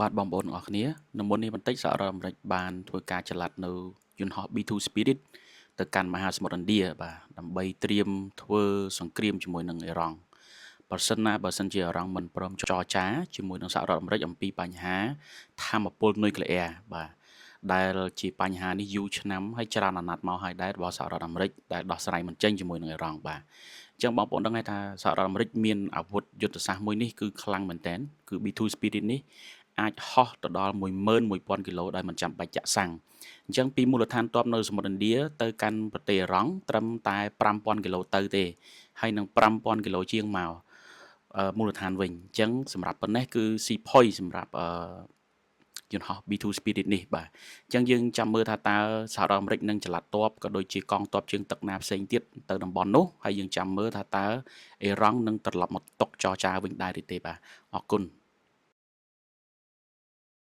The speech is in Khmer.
បាទបងប្អូនទាំងអស់គ្នានៅមុននេះបន្តិចសហរដ្ឋអាមេរិកបានធ្វើការចល័តនៅយន្តហោះ B2 Spirit ទៅកាន់មហាសមុទ្រឥណ្ឌាបាទដើម្បីត្រៀមធ្វើសង្គ្រាមជាមួយនឹងអ៊ីរ៉ង់បើសិនណាបើសិនជាអ៊ីរ៉ង់មិនព្រមចរចាជាមួយនឹងសហរដ្ឋអាមេរិកអំពីបញ្ហាថាមពលនុយក្លេអ៊ែរបាទដែលជាបញ្ហានេះយូរឆ្នាំហើយច្រើនអាណត្តិមកហើយដែររបស់សហរដ្ឋអាមេរិកដែលដោះស្រាយមិនចេញជាមួយនឹងអ៊ីរ៉ង់បាទអញ្ចឹងបងប្អូនដឹងហើយថាសហរដ្ឋអាមេរិកមានអាវុធយុទ្ធសាស្ត្រមួយនេះគឺខ្លាំងមែនទែនគឺ B2 Spirit នេះអាចហោះទៅដល់11000គីឡូដោយមិនចាំបាច់ចាក់សាំងអញ្ចឹងពីមូលដ្ឋានទ័ពនៅសមុទ្រឥណ្ឌាទៅកាន់ប្រទេសអ៊ីរ៉ង់ត្រឹមតែ5000គីឡូទៅទេហើយនឹង5000គីឡូជាងមកមូលដ្ឋានវិញអញ្ចឹងសម្រាប់ប៉ុណ្ណេះគឺស៊ីផុយសម្រាប់អឺយន្តហោះ B2 Spirit នេះបាទអញ្ចឹងយើងចាំមើលថាតើសហរដ្ឋអាមេរិកនឹងចល័តទ័ពក៏ដូចជាកងទ័ពជើងទឹកណាផ្សេងទៀតទៅតំបន់នោះហើយយើងចាំមើលថាតើអ៊ីរ៉ង់នឹងត្រឡប់មកតុចរចាវិញដែរឬទេបាទអរគុណ។